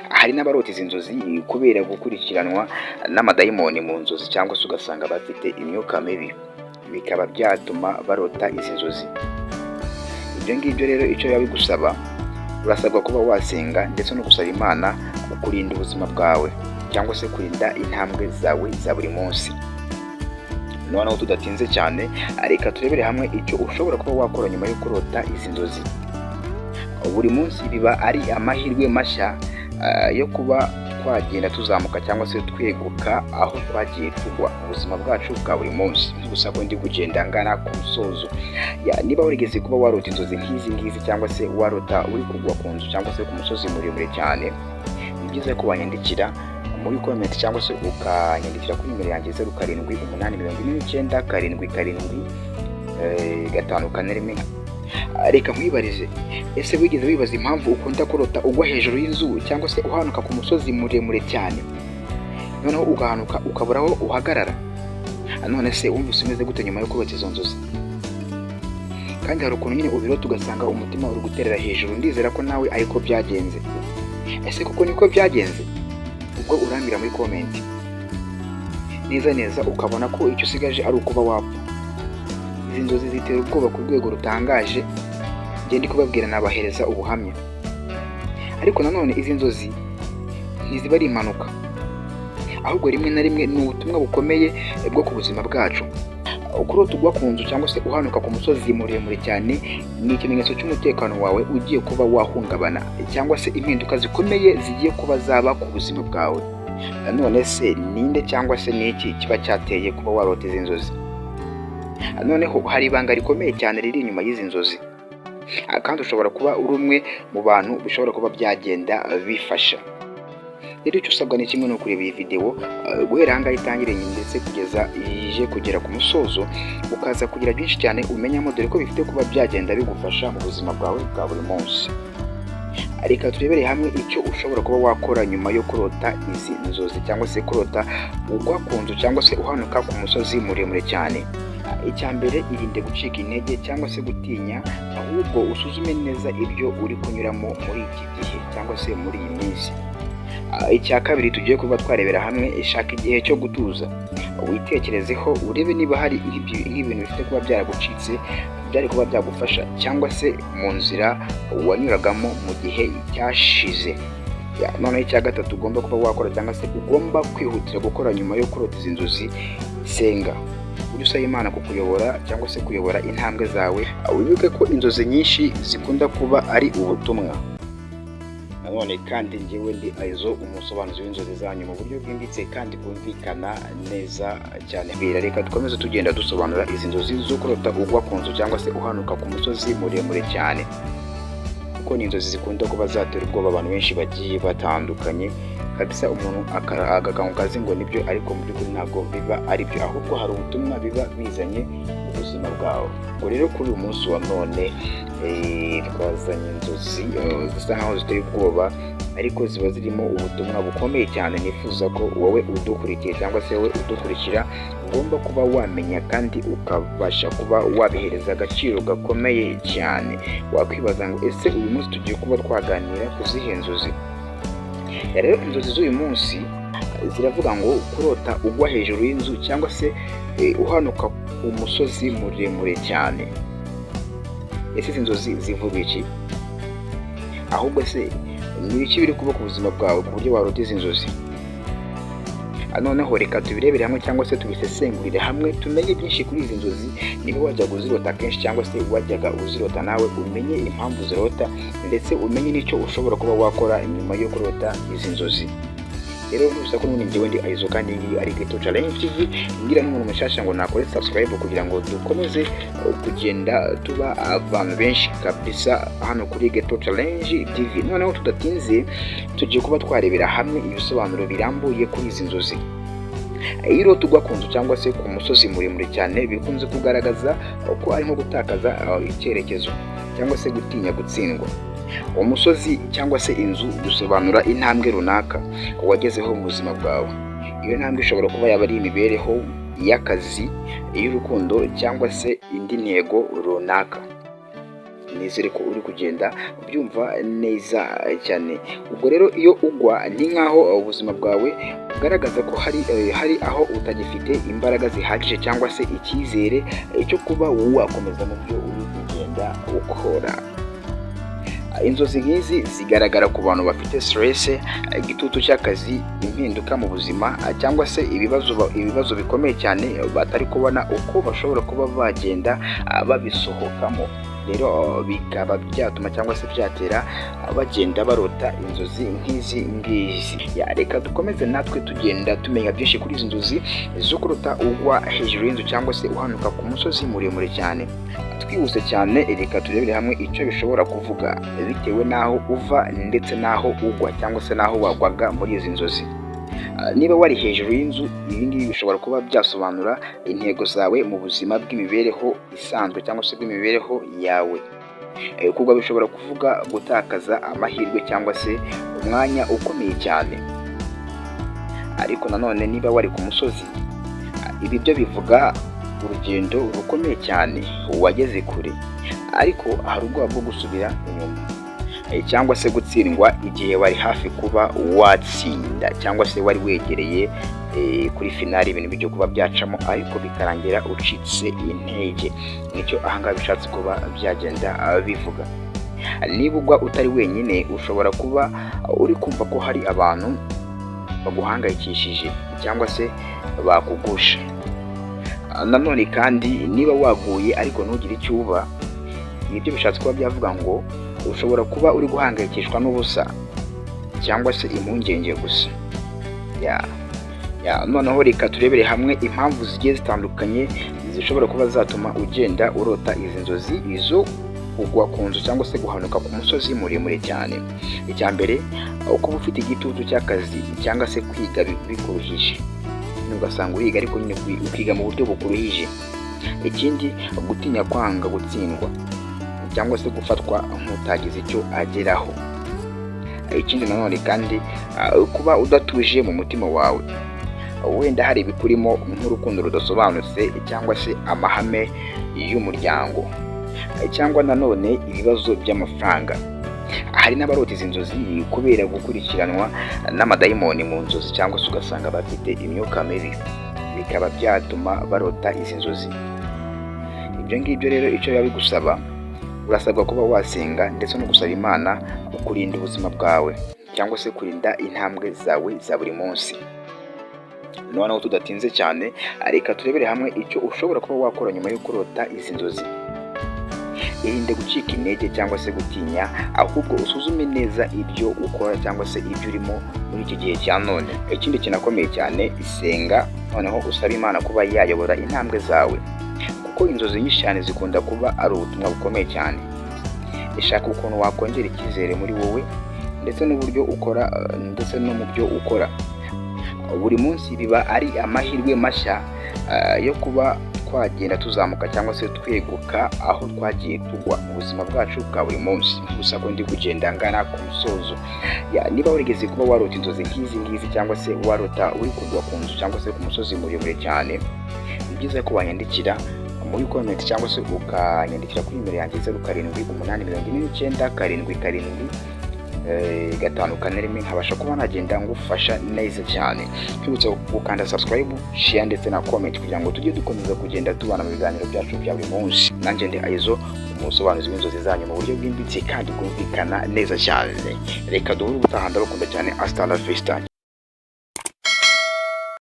Hari n'abarota izi nzozi kubera gukurikiranwa n'amadayimoni mu nzozi, cyangwa se ugasanga bafite imyuka mibi, bikaba byatuma barota izi nzozi. Ibyo ngibyo rero, icyo biba bigusaba, urasabwa kuba wasenga ndetse no gusaba Imana kurinda ubuzima bwawe cyangwa se kurinda intambwe zawe za buri munsi. Noneho tudatinze cyane, reka turebere hamwe icyo ushobora kuba wakora nyuma yo kurota izi nzozi. Buri munsi biba ari amahirwe mashya yo kuba twagenda tuzamuka cyangwa se tweguka aho twagiye tugwa mu buzima bwacu bwa buri munsi. Gusa ko ndi kugenda ngana ku musozo, niba warigeze kuba warota inzozi nk'izi ngizi, cyangwa se warota uri kugwa ku nzu cyangwa se ku musozi muremure cyane, ni byiza ko wanyandikira muri comment cyangwa se ukanyandikira kuri nimero yanjye 0784977541. Reka nkwibarize: ese wigeze wibaza impamvu ukunda kurota ugwa hejuru y'inzu cyangwa se uhanuka ku musozi muremure cyane, noneho ugahanuka ukabura aho uhagarara? None se wumvise umeze gute nyuma yo kurota izo nzozi? Kandi hari ukuntu nyine ubirota ugasanga umutima uri guterera hejuru. Ndizera ko nawe ariko byagenze. Ese koko niko byagenze? Ubwo urambwira muri comment neza neza, ukabona ko icyo usigaje ari ukuba wapfa. Izi nzozi zitera ubwoba ku rwego rutangaje. Njye ndi kubabwira, nabahereza ubuhamya. Ariko nanone izi nzozi ntiziba ari impanuka, ahubwo rimwe na rimwe ni ubutumwa bukomeye bwo ku buzima bwacu. Kurota ugwa ku nzu cyangwa se uhanuka ku musozi muremure cyane ni ikimenyetso cy'umutekano wawe ugiye kuba wahungabana, cyangwa se impinduka zikomeye zigiye kuba zaba ku buzima bwawe. None se ninde cyangwa se ni iki kiba cyateye kuba warota izi nzozi? Noneho hari ibanga rikomeye cyane riri inyuma y'izi nzozi, kandi ushobora kuba uri umwe mu bantu bishobora kuba byagenda bifasha. Rero icyo usabwa ni kimwe, ni ukureba iyi videwo guhera ahangaha itangiriye ndetse kugeza ije kugera ku musozo, ukaza kugira byinshi cyane umenyamo, dore ko bifite kuba byagenda bigufasha mu buzima bwawe bwa buri munsi. Reka turebere hamwe icyo ushobora kuba wakora nyuma yo kurota izi nzozi, cyangwa se kurota ugwa ku nzu cyangwa se uhanuka ku musozi muremure cyane. Icya mbere, irinde gucika intege cyangwa se gutinya, ahubwo usuzume neza ibyo uri kunyuramo muri iki gihe cyangwa se muri iyi minsi. Icya kabiri tugiye kuba twarebera hamwe, shaka igihe cyo gutuza, witekerezeho, urebe niba hari nk'ibintu bifite kuba byaragucitse byari kuba byagufasha, cyangwa se mu nzira wanyuragamo mu gihe cyashize. Noneho icya gatatu ugomba kuba wakora cyangwa se ugomba kwihutira gukora nyuma yo kurota izi nzozi, senga, ujye usaba Imana kukuyobora cyangwa se kuyobora intambwe zawe. Wibuke ko inzozi nyinshi zikunda kuba ari ubutumwa. Nanone kandi njyewe ndi Aizo, umusobanuzi w'inzozi zanyu mu buryo bwimbitse kandi bwumvikana neza cyane. Bwira, reka dukomeze tugenda dusobanura izi nzozi zo kurota ugwa ku nzu cyangwa se uhanuka ku musozi muremure cyane, kuko ni inzozi zikunda kuba zatera ubwoba abantu benshi bagiye batandukanye kabisa. Umuntu agakanguka azi ngo nibyo, ariko mu by'ukuri ntabwo biba ari byo, ahubwo hari ubutumwa biba bizanye mu buzima bwawe. Ubwo rero kuri uyu munsi wa none twazanye inzozi zisa nkaho ziteye ubwoba, ariko ziba zirimo ubutumwa bukomeye cyane. Nifuza ko wowe udukurikiye cyangwa se wowe udukurikira ugomba kuba wamenya kandi ukabasha kuba wabihereza agaciro gakomeye cyane. Wakwibaza ngo: ese uyu munsi tugiye kuba twaganira ku zihe nzozi? Rero inzozi z'uyu munsi ziravuga ngo kurota ugwa hejuru y'inzu cyangwa se uhanuka ku musozi muremure cyane. Ese izi nzozi zivuga iki? Ahubwo se ni ibiki biri kuba ku buzima bwawe ku buryo warota izi nzozi? Noneho reka tubirebere hamwe cyangwa se tubisesengurire hamwe, tumenye byinshi kuri izi nzozi. Niba wajyaga uzirota kenshi cyangwa se wajyaga uzirota nawe, umenye impamvu uzirota, ndetse umenye n'icyo ushobora kuba wakora nyuma yo kurota izi nzozi. Rero ntubusa ko n'ubundi njyewe ndi Aizo, kandi iyi ngiyi ari Ghetto Challenge TV. Mbwira n'umuntu mushyashya ngo nakore subscribe kugira ngo dukomeze kugenda tuba abantu benshi kabisa hano kuri Ghetto Challenge TV. Noneho tudatinze, tugiye kuba twarebera hamwe ibisobanuro birambuye kuri izi nzozi. Iyo urota ugwa ku nzu cyangwa se ku musozi muremure cyane, bikunze kugaragaza ko ari nko gutakaza icyerekezo cyangwa se gutinya gutsindwa. Uwo musozi cyangwa se inzu bisobanura intambwe runaka wagezeho mu buzima bwawe. Iyo ntambwe ishobora kuba yaba ari imibereho, iy'akazi, iy'urukundo cyangwa se indi ntego runaka. Nizere ko uri kugenda ubyumva neza cyane. Ubwo rero iyo ugwa, ni nk'aho ubuzima bwawe bugaragaza ko hari aho utagifite imbaraga zihagije cyangwa se icyizere cyo kuba wakomeza mu byo uri kugenda ukora. Inzozi nk'izi zigaragara ku bantu bafite stress, igitutu cy'akazi, impinduka mu buzima cyangwa se ibibazo bikomeye cyane batari kubona uko bashobora kuba bagenda babisohokamo. Rero bikaba byatuma cyangwa se byatera bagenda barota inzozi nk'izi ngizi. Reka dukomeze natwe tugenda tumenya byinshi kuri izi nzozi zo kurota ugwa hejuru y'inzu cyangwa se uhanuka ku musozi muremure cyane. Twihuse cyane, reka turebere hamwe icyo bishobora kuvuga bitewe n'aho uva ndetse n'aho ugwa cyangwa se n'aho wagwaga muri izi nzozi. Niba wari hejuru y'inzu, ibi ngibi bishobora kuba byasobanura intego zawe mu buzima bw'imibereho isanzwe cyangwa se bw'imibereho yawe. Kugwa bishobora kuvuga gutakaza amahirwe cyangwa se umwanya ukomeye cyane. Ariko nanone niba wari ku musozi, ibi byo bivuga urugendo rukomeye cyane wageze kure, ariko hari ubwoba bwo gusubira inyuma cyangwa se gutsindwa igihe wari hafi kuba watsinda cyangwa se wari wegereye kuri finale, ibintu bijya kuba byacamo ariko bikarangira ucitse intege. Nicyo ahangaha bishatse kuba byagenda bivuga. Niba ugwa utari wenyine, ushobora kuba uri kumva ko hari abantu baguhangayikishije cyangwa se bakugusha. Nanone kandi niba waguye ariko ntugire icyo uba, ibyo bishatse kuba byavuga ngo ushobora kuba uri guhangayikishwa n'ubusa cyangwa se impungenge gusa. Ya, noneho reka turebere hamwe impamvu zigiye zitandukanye zishobora kuba zatuma ugenda urota izi nzozi izo kugwa ku nzu cyangwa se guhanuka ku musozi muremure cyane. Icya mbere, kuba ufite igitutu cy'akazi cyangwa se kwiga bikuruhije, ugasanga uriga ariko nyine ukiga mu buryo bukuruhije. Ikindi, gutinya kwanga gutsindwa cyangwa se gufatwa nk'utagize icyo ageraho. Ikindi nanone kandi, kuba udatuje mu mutima wawe, wenda hari ibikurimo nk'urukundo rudasobanutse cyangwa se amahame y'umuryango cyangwa nanone ibibazo by'amafaranga. Hari n'abarota izi nzozi kubera gukurikiranwa n'amadayimoni mu nzozi, cyangwa se ugasanga bafite imyuka mibi, bikaba byatuma barota izi nzozi. Ibyo ngibyo rero icyo biba bigusaba, urasabwa kuba wasenga ndetse no gusaba Imana kurinda ubuzima bwawe cyangwa se kurinda intambwe zawe za buri munsi. Noneho tudatinze cyane, reka turebere hamwe icyo ushobora kuba wakora nyuma yo kurota izi nzozi. Irinde gucika intege cyangwa se gutinya, ahubwo usuzume neza ibyo ukora cyangwa se ibyo urimo muri iki gihe cya none. Ikindi kinakomeye cyane, isenga, noneho usaba Imana kuba yayobora intambwe zawe, kuko inzozi nyinshi cyane zikunda kuba ari ubutumwa bukomeye cyane. Ishaka ukuntu wakongera icyizere muri wowe ndetse n'uburyo ukora ndetse no mu byo ukora buri munsi. Biba ari amahirwe mashya yo kuba twagenda tuzamuka cyangwa se tweguka aho twagiye tugwa mu buzima bwacu bwa buri munsi. Gusa ko ndi kugenda ngana ku musozo, niba warigeze kuba warota inzozi nk'izi ngizi cyangwa se warota uri kugwa ku nzu cyangwa se ku musozi muremure cyane, ni byiza ko wanyandikira muri comment cyangwa se ukanyandikira kuri nimero yanjye 078497 541, nkabasha kuba nagenda ngufasha neza cyane. Nkwibutsa gukanda subscribe, share ndetse na comment kugira ngo tujye dukomeza kugenda tubana mu biganiro byacu bya buri munsi. Nanjye ndi Aizo, umusobanuzi w'inzozi zanyu mu buryo bwimbitse kandi bwumvikana neza cyane. Reka duhure ubutaha, ndabakunda cyane. Hasta la vista.